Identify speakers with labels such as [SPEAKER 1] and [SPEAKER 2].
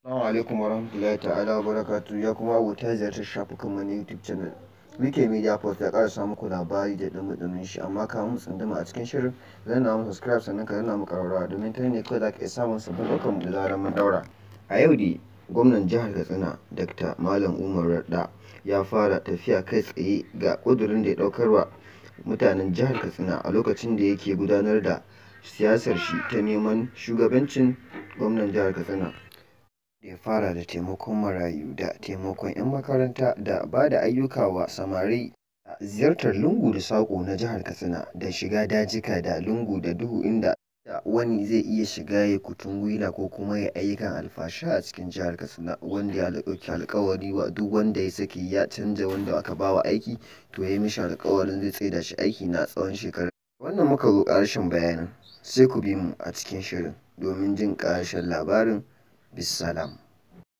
[SPEAKER 1] Assalamu alaikum warahmatullahi ta'ala wabarakatuh. Ya kuma abota ziyartar shafukanmu na YouTube channel. Wike Media Post ya ƙarasa muku labari da ɗumi-ɗumin shi, amma kamun mu tsunduma a cikin shirin, danna mu subscribe sannan ka danna mu ƙararrawa, domin ta ne kawai za ka iya samun sabbin ɗaukar mu da zarar mun ɗaura. A yau dai gwamnan jihar Katsina, Dr. Malam Umar Radda, ya fara tafiya kai tsaye ga ƙudurin da ya ɗaukar wa mutanen jihar Katsina a lokacin da yake gudanar da siyasar shi ta neman shugabancin gwamnan jihar Katsina. Da ya fara da taimakon marayu da taimakon 'yan makaranta da ba da ayyuka wa samari, da ziyartar lungu da saƙo na jihar Katsina, da shiga dajika da lungu da duhu inda wani zai iya shiga ya kutun gwila ko kuma ya ayyukan alfasha a cikin jihar Katsina, wanda ya ɗauki alƙawari wa duk wanda ya sake ya canja wanda aka ba wa aiki, to ya yi mishi alƙawarin zai tsaida shi aiki na tsawon shekara. Wannan muka zo ƙarshen bayanin, sai ku bi mu a cikin shirin domin jin ƙarshen labarin. Bissalam.